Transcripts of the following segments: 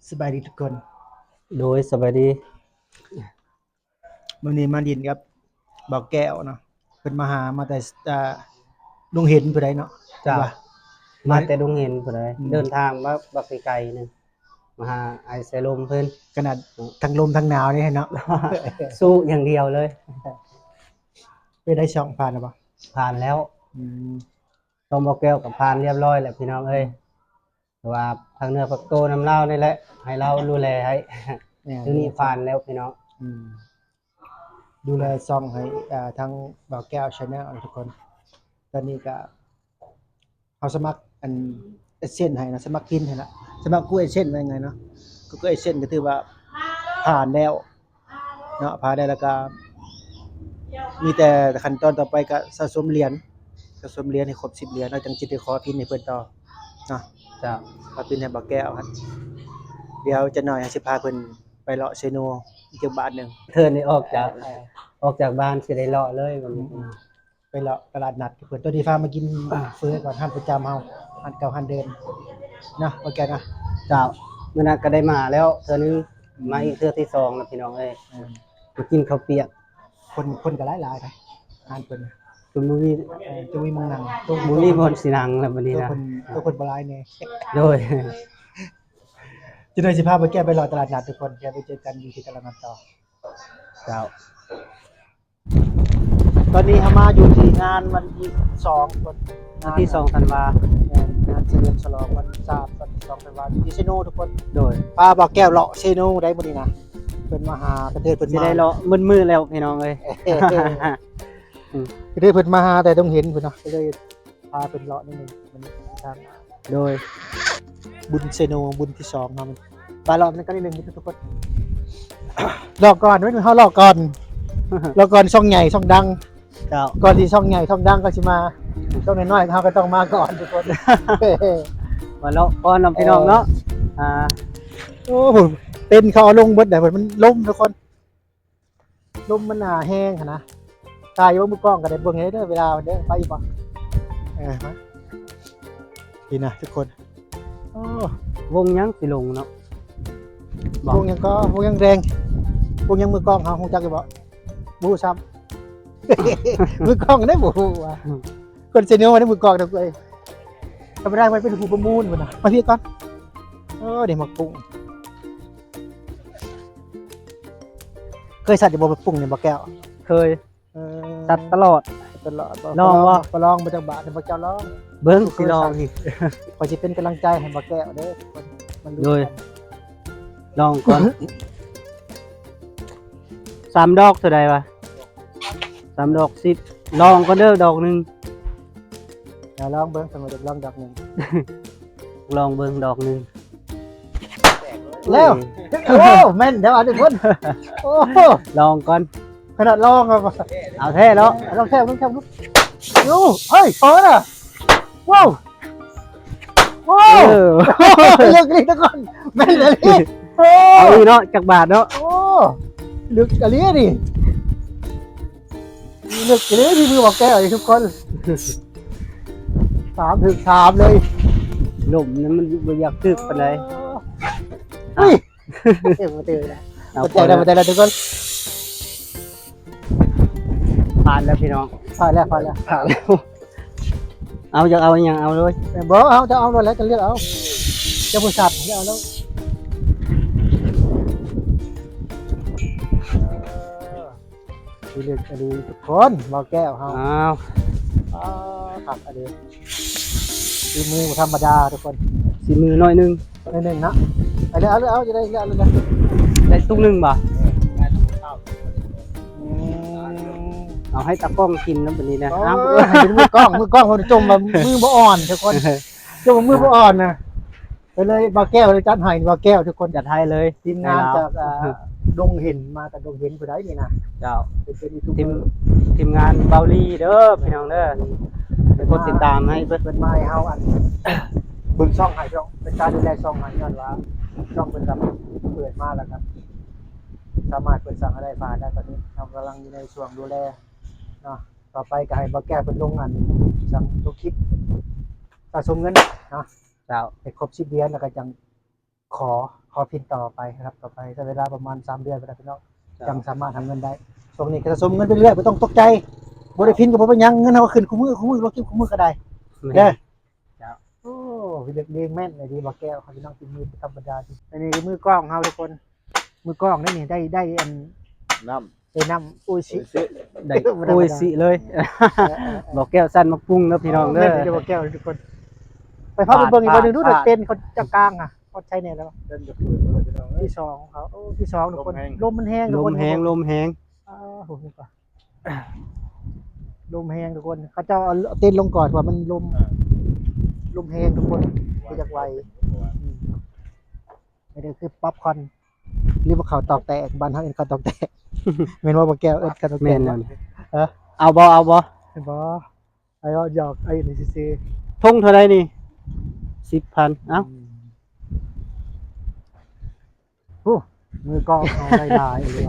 ສະບາຍດີທຸກຄົນ. ໂດຍ ສະບາຍດີ. ມື້ນີ້ມາຫຼິ້ນກັບບ່າວແກ້ວເນາະ, ເພິ່ນມາຫາ ມາແຕ່ ອ່າ ດົງເຫັນພຸ້ນໃດເນາະ. ເຈົ້າ ເຫັນບໍ່? ມາແຕ່ດົງເຫັນພຸ້ນໃດ. ອືມ ເດີນທາງມາບັກໄກໆໜຶ່ງ ມາຫາອ້າຍສາຍລົມເພິ່ນ. ຂະໜາດທັງລົມທັງໜາວນີ້ເນາະ ສູ້ຢ່າງດຽວເລີຍ. ເປັນໄດ້ຊ່ອງຜ່ານແລ້ວບໍ່? ຜ່ານແລ້ວ. ອືມ ຊ່ອງບ່າວແກ້ວກໍຜ່ານລຽບຮ້ອຍແລ້ວພີ່ນ້ອງເອີຍ. ອືມ ເພາະວ່າທາງເນື້ອພາກໂຕນຳລາວນີ້ແຫຼະ ໃຫ້ລາວດູແລໃຫ້. ແມ່ນ ດຽວນີ້ຜ່ານແລ້ວພີ່ນ້ອງ. ອືມ ດູແລຊ່ອງໃຫ້ ອ່າ ທາງບ່າວແກ້ວ Channel ທຸກຄົນ. ຕອນນີ້ກະເຮົາສະໝັກອັນ AdSense ໃຫ້ນະ, ສະໝັກກິນໃຫ້ລະ, ສະໝັກ Google AdSense ວ່າຫຍັງເນາະ. Google AdSense ກໍຖືວ່າຜ່ານແລ້ວເນາະ, ຜ່ານແລ້ວ ແລ້ວກໍມີແຕ່ຂັ້ນຕອນຕໍ່ໄປກໍສະສົມຫຼຽນ, ສະສົມຫຼຽນໃຫ້ຄົບສິບຫຼຽນ ແລ້ວຈັ່ງຊິໄດ້ຂໍພິນໃຫ້ເພິ່ນຕໍ່ເນາະ. ເຈົ້າ ຂໍພິນໃຫ້ບ່າວແກ້ວຫັ້ນ. ດຽວຈັກໜ້ອຍເຮົາຊິພາເພິ່ນໄປເລາະເຊໂນອີກຈັກບາດໜຶ່ງ. ເທີນນີ້ອອກຈາກ ເອີ ອອກຈາກບ້ານຊິໄດ້ເລາະເລີຍບັດນີ້. ອືມ ໄປເລາະຕະຫຼາດນັດກັບເພິ່ນ. ຕອນນີ້ພາມາກິນເຝີກ່ອນ, ຮ້ານປະຈຳເຮົາ, ຮ້ານເກົ່າຮ້ານເດີມເນາະ ບໍ່ແກ່ນະ. ເຈົ້າ ມື້ນັ້ນກໍໄດ້ມາແລ້ວເທື່ອໜຶ່ງ, ອືມ ມາອີກເທື່ອທີສອງແລ້ວພີ່ນ້ອງເອີຍ. ອືມ ມາກິນເຂົ້າປຽກ. ຄົນ ຄົນກໍຫຼາຍໆນະ ຮ້ານເພິ່ນນະ. ເພິ່ນບໍ່ມີ ເອີ ຈະມີໝ່ອງນັ່ງ, ໂຕະ ບໍ່ມີບ່ອນຊິນັ່ງແລ້ວບັດນີ້ນະ. ໂຕະເພິ່ນ ໂຕະເພິ່ນບໍ່ຫຼາຍແດ່. ໂດຍ ຈະໄດ້ຊິພາບ່າວແກ້ວໄປເລາະຕະຫຼາດນັດທຸກຄົນ, ດຽວໄປເຈີກັນຢູ່ທີ່ຕະຫຼາດນັດຕໍ່. ເຈົ້າ ຕອນນີ້ເຮົາມາຢູ່ທີ່ງານວັນທີສອງ ວັນທີສອງທັນວາ. ແມ່ນ ງານສະເຫຼີມສະຫຼອງວັນຊາດ ວັນທີສອງທັນວາ ຢູ່ທີ່ເຊໂນທຸກຄົນ. ໂດຍ ພາບ່າວແກ້ວເລາະເຊໂນໄດ້ມື້ນີ້ນະ. ເພິ່ນມາຫາກະເທີຍ ເພິ່ນ ຊິໄດ້ເລາະມືດໆແລ້ວພີ່ນ້ອງເອີຍ. ກະເທີຍເພິ່ນມາຫາແຕ່ຕ້ອງເຫັນພຸ້ນເນາະ, ກໍເລີຍພາເພິ່ນເລາະໜ້ອຍໜຶ່ງມື້ນີ້ທາງ. ໂດຍ ບຸນເຊໂນ ບຸນທີສອງເນາະ. ໄປເລາະນຳກັນໜ້ອຍໜຶ່ງທຸກຄົນ. ເລາະກ່ອນ ເຮົາເລາະກ່ອນ ເລາະກ່ອນຊ່ອງໃຫຍ່ຊ່ອງດັງ. ເຈົ້າ ກ່ອນທີ່ຊ່ອງໃຫຍ່ຊ່ອງດັງກໍຊິມາ, ຊ່ອງນ້ອຍໆເຮົາກໍຕ້ອງມາກ່ອນທຸກຄົນ. ມາເລາະກ່ອນນຳພີ່ນ້ອງເນາະ. ເອີ ອ່າ ໂອ້ ເຕັນເຂົາເອົາລົງເບິດແລ້ວ, ມັນລົມທຸກຄົນ. ລົມມັນໜາແຮງຫັ້ນນະ. ຖ່າຍຢູ່ ມືກ້ອງກໍໄດ້ເບິ່ງໃຫ້ເດີ ເວລາເດີ ໄປຢູ່ບໍ່? ເອີ ມາ ນີ້ນະທຸກຄົນ. ໂອ້ ວົງຫຍັງຊິລົງເນາະ? ບໍ່ ວົງຫຍັງກໍ ວົງຫຍັງແດງ ວົງຫຍັງ ມືກ້ອງເຮົາຮູ້ຈັກຢູ່ບໍ່? ບໍ່ຮູ້ຊ້ຳ. ມືກ້ອງໄດ້ບໍ່ຮູ້ວ່າ ອືມ ຄົນເຊໂນໄດ້ມືກ້ອງນຳເອີຍ. ທຳມະດາມັນເປັນຜູ້ປະມູນພຸ້ນນະ. ມາພີ້ກ່ອນ. ເອີ ນີ້ໝາກປຸ້ງ. ເຄີຍສັດຢູ່ບໍ່ໝາກປຸ້ງນີ້ ບ່າວແກ້ວ? ເຄີຍ. ເອີ ສັດຕະຫຼອດ ສັດຕະຫຼອດ. ລອງບໍ່? ບໍ່ລອງບໍ່ຈັກບາດ. ໃຫ້ບ່າວແກ້ວລອງເບິ່ງ. ຊິລອງນີ້ ຂ້ອຍຊິເປັນກຳລັງໃຈໃຫ້ບ່າວແກ້ວເດີ. ໂດຍ ລອງກ່ອນ. ສາມດອກເທົ່າໃດວະ? ສາມດອກສິບ. ລອງກ່ອນເດີ ດອກໜຶ່ງ. ລອງເບິ່ງ ສະເໝີ ລອງດອກໜຶ່ງ. ລອງເບິ່ງດອກໜຶ່ງ. ແລ້ວ. ໂອ້ ແມ່ນແທ້ວ່າທຸກຄົນ. ໂອ້ ລອງກ່ອນ. ຂະໜາດລອງ ເອົາແທ້ເນາະ. ລອງແທ້ ລອງແທ້. ໂອ້ ເຮີ້ຍ ພໍລະ. ວ້າວ ວ້າວ. ເອີ ເລິກອີ່ຫຼີທຸກຄົນ. ແມ່ນອີ່ຫຼີ. ໂອ້ ເອົາອີກເນາະ ຈັກບາດເນາະ. ໂອ້ ເລິກອີ່ຫຼີນີ້. ເລິກອີ່ຫຼີ ທີ່ມືບ່າວແກ້ວນີ້ທຸກຄົນ. ສາມ ຖືກສາມເລີຍ. ລົມນັ້ນມັນບໍ່ຢາກຖືກປານໃດ. ເອີ ອຸ້ຍ ເອີ ບໍ່ຖືກນະ. ເອົາ ບໍ່ແຕກແລ້ວ ບໍ່ແຕກແລ້ວທຸກຄົນ. ຜ່ານແລ້ວພີ່ນ້ອງ ຜ່ານແລ້ວ ຜ່ານແລ້ວ ຜ່ານແລ້ວ. ເອົາ ຢາກເອົາຫຍັງເອົາເລີຍ. ບໍ່ເອົາ ຈະເອົາໂລດແລ້ວ ຈະເລືອກເອົາ. ເຈົ້າຜູ້ສັບເລືອກເອົາໂລດ. ເອີ ທີ່ເລືອກອີ່ຫຼີທຸກຄົນ ບ່າວແກ້ວເຮົາ. ອ້າວ ອ້າ ຄັກອີ່ຫຼີ. ຝີມືບໍ່ທຳມະດາທຸກຄົນ. ຝີມືໜ້ອຍໜຶ່ງ ໜ້ອຍໜຶ່ງເນາະ. ເອົາເລີຍ ເອົາເລີຍ ເອົາ ຈະໄດ້ເລືອກເອົາເລີຍ. ໄດ້ຕຸກໜຶ່ງບໍ່? ອືມ ເອົາໃຫ້ຕາກ້ອງກິນນຳບັດນີ້ນະ. ໂອ້ຍ ເອົາ ໃຫ້ເປັນມືກ້ອງ ມືກ້ອງເພິ່ນຈົ່ມວ່າມືບໍ່ອ່ອນທຸກຄົນ. ຈົ່ມວ່າມືບໍ່ອ່ອນນະ. ກໍເລີຍບ່າວແກ້ວເລີຍຈັດໃຫ້ ບ່າວແກ້ວ ທຸກຄົນ ຈັດໃຫ້ເລີຍ. ທີມງານຈາກ ອ່າ ດົງເຫັນ ມາຈາກດົງເຫັນຜູ້ໃດນີ້ນະ. ເຈົ້າ ເປັນ ເປັນຢູທູບເບີ ທີມ ທີມງານເບົາລີເດີພີ່ນ້ອງເດີ. ເປັນຄົນຕິດຕາມໃຫ້ເພິ່ນ ເພິ່ນມາໃຫ້ເຮົາ ອັນ ເບິ່ງຊ່ອງໃຫ້ ຊ່ອງ ເປັນການດູແລຊ່ອງໃຫ້ ຍ້ອນວ່າຊ່ອງເພິ່ນກໍເປີດມາແລ້ວກໍສາມາດເປີດສ້າງລາຍໄດ້ຜ່ານແລ້ວ. ຕອນນີ້ເຮົາກຳລັງຢູ່ໃນຊ່ວງດູແລເນາະ. ຕໍ່ໄປກໍໃຫ້ບ່າວແກ້ວເພິ່ນລົງ ອັນ ສັງ ລົງຄລິບສະສົມເງິນເນາະ. ເຈົ້າ ໃຫ້ຄົບສິບຫຼຽນ ແລ້ວກໍຈັ່ງ ຂໍ ຂໍພິນຕໍ່ໄປນະຄັບ ຕໍ່ໄປໃຊ້ເວລາປະມານສາມເດືອນພຸ້ນລະພີ່ນ້ອງ ເຈົ້າ ຈັ່ງສາມາດຫາເງິນໄດ້. ຊ່ວງນີ້ກະສະສົມເງິນໄປເລື້ອຍ ບໍ່ຕ້ອງຕົກໃຈ ບໍ່ໄດ້ພິນກະບໍ່ເປັນຫຍັງ ເງິນເຮົາກະຂຶ້ນຄູ່ມື້ ຄູ່ມື້ ລອກກິນຄູ່ມື້ກະໄດ້ ແມ່ນ ເດີ. ເຈົ້າ ໂອ້ ເລືອກເລງແມ່ນອີ່ຫຼີ ບ່າວແກ້ວເຮົາ ພີ່ນ້ອງ ຝີມືບໍ່ທຳມະດາ. ອັນນີ້ກະມືກ້ອງເຮົາທຸກຄົນ ມືກ້ອງເດ້ນີ້ ໄດ້ ໄດ້ອັນ ນ້ຳ ໄດ້ນ້ຳໂອອິຊິ ໂອອິຊິ ໄດ້ ບໍ່ທຳມະດາ ໂອອິຊິເລີຍ. ເອີໆໆ ບ່າວແກ້ວຊັ້ນໝາກປຸ້ງເດີພີ່ນ້ອງເດີ ແມ່ນຢູ່ ບ່າວແກ້ວທຸກຄົນ. ໄປພາໄປເບິ່ງອີກບ່ອນໜຶ່ງດູ ເຈົ້າກາງຫັ້ນ ຮອດໃສແດ່ແລ້ວ ທີສອງຂອງເຂົາ ໂອ້ ທີສອງທຸກຄົນ ລົມແຮງ ລົມມັນແຮງທຸກຄົນ ລົມແຮງ ລົມແຮງ ອ້າວ ລົມແຮງທຸກຄົນ ເຂົາເຈົ້າເອົາເຕັນລົງກ່ອນ ເພາະວ່າມັນລົມ ລົມແຮງທຸກຄົນ ບໍ່ຢາກໄຫວ. ອືມ ອັນນີ້ຄືປັອບຄອນ ຫຼືວ່າເຂົ້າຕອກແຕກ ບ້ານເຮົາເອີ້ນເຂົ້າຕອກແຕກ ແມ່ນບໍ່ ບ່າວແກ້ວ ເອີ້ນເຂົ້າຕອກແຕກ ແມ່ນແລ້ວ ເອີ ເອົາບໍ່ ເອົາບໍ່ ເຫັນບໍ່ ໄອ້ເວົ້າຫຍອກ ໄອ້ນີ້ຊື່ໆ. ຖົງເທົ່າໃດນີ້? ສິບພັນ ເອົ້າ ອືມ ໂອ້ ມືກ້ອງເຮົາໄດ້ຫຼາຍອີ່ຫຼີ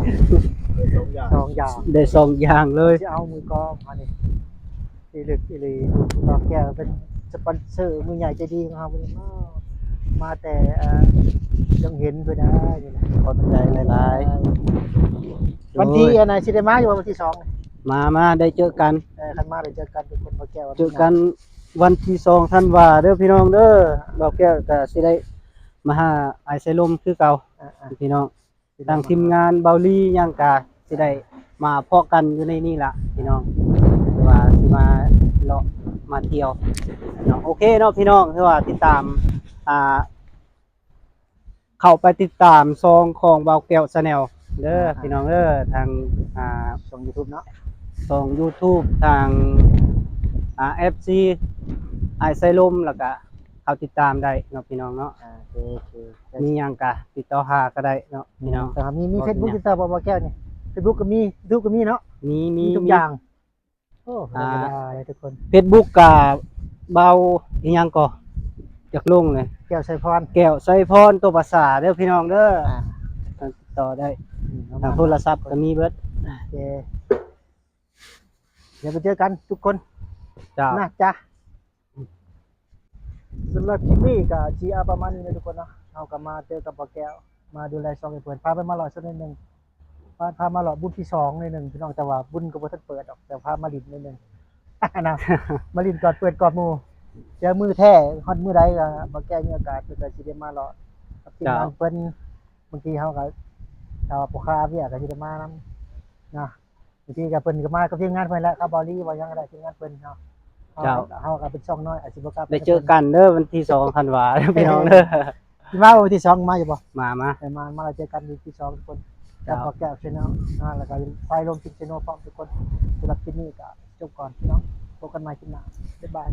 ສອງຢ່າງ ສອງຢ່າງ ໄດ້ສອງຢ່າງເລີຍ ຊິເອົາມືກ້ອງເຮົານີ້ ອີລຶກອີຫຼີ ບ່າວແກ້ວເປັນສະປອນເຊີມືໃຫຍ່ໃຈດີຂອງເຮົາ ມື້ນີ້ມາແຕ່ ເອີ ຈັ່ງເຫັນເພິ່ນໄດ້ນີ້ນະ ຂອບໃຈຫຼາຍໆ. ວັນທີ ໂດຍ ອັນນ່າ ຊິໄດ້ມາຢູ່ບໍ່ ວັນທີສອງ? ມາ ມາ ໄດ້ເຈີກັນ ເອີ ຄັນມາໄດ້ເຈີກັນທຸກຄົນ ບ່າວແກ້ວ ເຈີກັນວັນທີສອງທັນວາເດີພີ່ນ້ອງເດີ. ບ່າວແກ້ວກະຊິໄດ້ມາຫາອ້າຍໄຊລົມຄືເກົ່າ ອ່າໆ ພີ່ນ້ອງ ທາງທີມງານເບົາລີຫຍັງກະຊິໄດ້ມາພໍ້ກັນຢູ່ໃນນີ້ລະພີ່ນ້ອງ ຫຼືວ່າຊິມາເລາະມາທ່ຽວເນາະ. ໂອເຄເນາະພີ່ນ້ອງ ຄືວ່າຕິດຕາມ ອ່າ ເຂົ້າໄປຕິດຕາມຊ່ອງຂອງບ່າວແກ້ວ Channel ເດີ ອ່າໆ ພີ່ນ້ອງເດີ ທາງ ອ່າ ຊ່ອງ YouTube ເນາະ ຊ່ອງ YouTube ທາງ ອ່າ ເອັຟຊີ ອ້າຍໄຊລົມ ແລ້ວກະເຂົ້າຕິດຕາມໄດ້ເນາະ ພີ່ນ້ອງເນາະ. ອ່າ ໂອເຄ ມີຫຍັງກະຕິດຕໍ່ຫາກະໄດ້ເນາະ ພີ່ນ້ອງ ແຕ່ວ່າມີ ມີ Facebook ຕິດຕໍ່ບໍ່ ບ່າວແກ້ວນີ້? Facebook ກະມີ YouTube ກະມີເນາະ ມີ ມີ ມີທຸກຢ່າງ ໂອ້ ອ່າ ທຳມະດາເລີຍທຸກຄົນ. Facebook ກະບ່າວອີ່ຫຍັງກໍ ຢາກລົງເລີຍ ແກ້ວໄຊພອນ ແກ້ວໄຊພອນ ຕົວປາສາເດີພີ່ນ້ອງເດີ ອ່າ ຕິດຕໍ່ໄດ້ ອືມ ທາງໂທລະສັບກະມີເບິດ ໂອເຄ ດຽວໄປເຈີກັນທຸກຄົນ ເຈົ້າ ນະ ຈ້າ. ສຳລັບຄລິບນີ້ກະຊິເອົາປະມານນີ້ເນາະທຸກຄົນເນາະ ເຮົາກະມາເຈີກັບບ່າວແກ້ວ ມາດູແລຊ່ອງໃຫ້ເພິ່ນ ພາເພິ່ນມາເລາະຊ່ອງໜ້ອຍໜຶ່ງ ພາ ພາມາເລາະບຸນທີສອງໜ້ອຍໜຶ່ງພີ່ນ້ອງ ແຕ່ວ່າບຸນກະບໍ່ທັນເປີດດອກ ແຕ່ພາມາຫຼິ້ນໜ້ອຍໜຶ່ງນະ ມາຫຼິ້ນກ່ອນເປີດກອບໝູ່ ແຕ່ມື້ແທ້ຮອດມື້ໃດກະບ່າວແກ້ວມີໂອກາດເພິ່ນກະຊິໄດ້ມາເລາະກັບທີມງານເພິ່ນ ບາງທີເຮົາກະ ຖ້າວ່າບໍ່ຄາວຽກກະຊິໄດ້ມານຳເນາະ. ບາງທີກະເພິ່ນກະມາກັບທີມງານເພິ່ນແຫຼະ ຄາວເບົາລີວ່າຫຍັງກະໄດ້ ທີມງານເພິ່ນເນາະ ເຈົ້າ ເຮົາກະເປັນຊ່ອງນ້ອຍ ອາດຊິບໍ່ກ້າໄປ ໄດ້ເຈີກັນເດີ ວັນທີສອງທັນວາ ພີ່ນ້ອງເດີ ຊິມາວັນທີສອງ ມາຢູ່ບໍ່? ມາ ມາ ເອີ ມາ ມາແລ້ວເຈີກັນວັນທີສອງທຸກຄົນ ເຈົ້າ ກັບບ່າວແກ້ວ Channel ນະ ແລ້ວກະໄຊລົມ Channel ພ້ອມທຸກຄົນ. ສຳລັບຄລິບນີ້ກະຈົບກ່ອນພີ່ນ້ອງ ພົບກັນໃໝ່ຄລິບໜ້າ ບາຍບາຍ.